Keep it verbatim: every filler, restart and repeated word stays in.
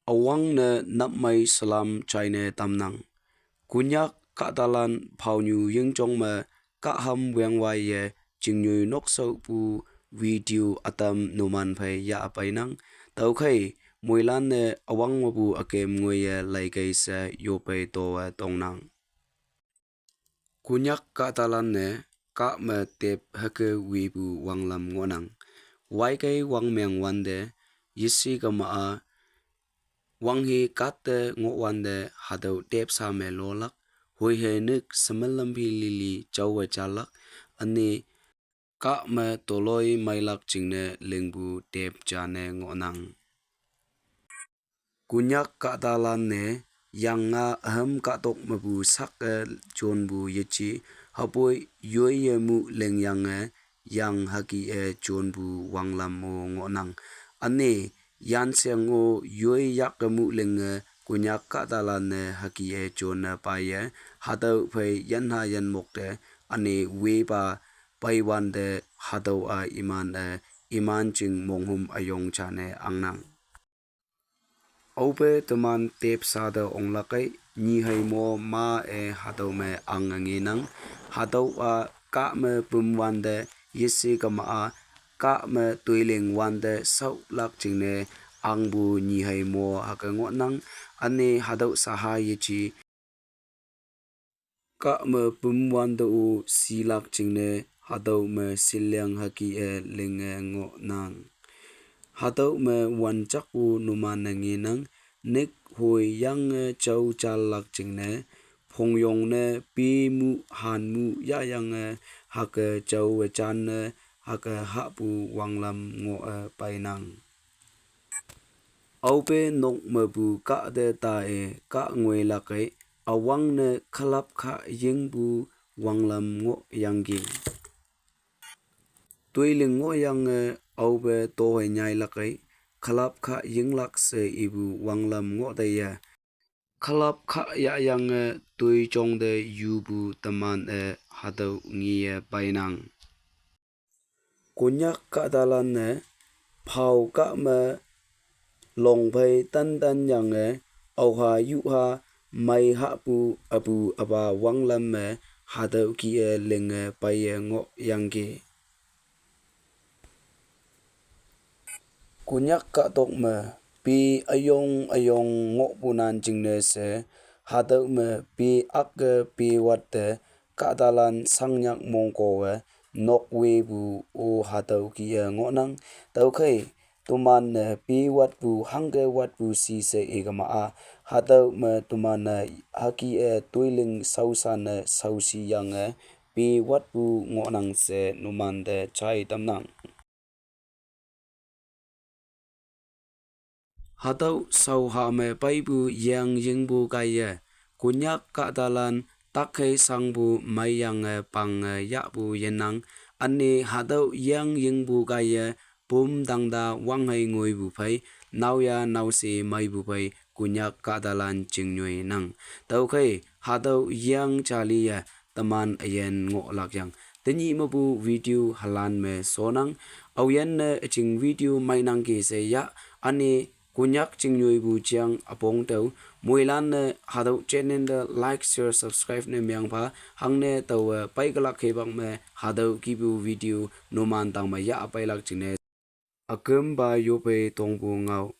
üwangne napmei salam jaine tamnang. Konyak kahtalan phaonyu yingjong me kahham wengwaiye chingnyu nokshaopu video ütam numan phei yahpeinang. Tüokhei, moilan-e üwang mepu ükem ngoiye leikei she yopei towe tongnang. Konyak kahtalan-e kah me tep hüke wipu wanglam ngohnang. Waikei wangmeng wante, yeshe kema-a wanghe katte ngohwante hatüo tep sa me lolak, hoihe nek semelam phi lili jaowe jalak, üne kah me toloi meilak jingne lingpu tep jane ngohnang. Konyak kahtalan-e yang-a üham kahtok mepu sak-e jonpu yeje, hüpoi yoiye mu lingyange yang hüke-e jonpu wanglam-o ngohnang. Üne yansheng-o yoi yak-e mu linge Konyak kahtalan-e hüke-e jonne paiye, hatüo phei yanha yanmok te, üne wepa peiwante hatüo-a iman-e, iman jing monghüm üyong jane angnang. Aope teman tep sa te onglakei, nyi hei mo ma-e hatüo me ange ngenang, hatüo-a kah me püm wante, yeshe kema-a kah me toiling wante shaolak jingne angpu nyi hei mo hüke ngohnang, üne hatüo saha yeje kah me püm wante-o shilak jingne hatüo me shiliang hüke-e linge ngohnang. Hatüo me wanjak-o numan-e ngenang, nek hoi yange jao jalak jingne, phongyong ne pi mu han mu yahyange hüke jaowe janne hüke hahpu wanglam ngoh-e peinang. Aope nok mepu kahte ta-e kah ngoilakei, üwangne külap kha yingpu wanglam ngohyangki. Toiling ngohyange aope tohoi nyailakei, külap kha yinglak she ipu wanglam ngohteiye. Külap kha yahyange toi jongte yupu teman-e hatüo ngeye peinang. Konyak kahtalan-e phao kah me longphei tantan yange, aoha yuha mei hahpu üpu üpa wanglam me hatüo kih-e linge peiye ngohyangki. Konyak kahtok me pi üyong üyong ngohpu nan jingne she, hatüo me pi ak-e pi watte kahtalan shangnyak mongkowe nokwepu-o hatüo kih-e ngohnang. Tüokhei, teman-e pi watpu hangke watpu shi she ikema-a, hatüo me teman-e hüke-e toiling shaoshan-e shaoshiyange pi watpu ngohnang she numante jai tamnang. Hatüo shaoha me peipu yeng yingpu kaiye, Konyak kahtalan takhei shangpu meiyange pange yahpu yenang, üne hatüo yeng yingpu kaiye, pum tangta wanghei ngoipu phei, naoya naoshe meipu phei, Konyak kahtalan chingnyoi nang. Tüokhei, hatüo yeng jaliye, teman üyin ngohlak yang. Tenyih mepu video halan me shonnang, aoyinne üjing video meinangki she yah, üne Konyak chingnyoipu jang üpong tüo, moilan-e hatüo channel te like, share, subscribe ne mengpha, hangne taowe peikelak hipak me hatüo kihpu video numan tangme yah peilak jingne. Ükümpa yopei tongpu ngao.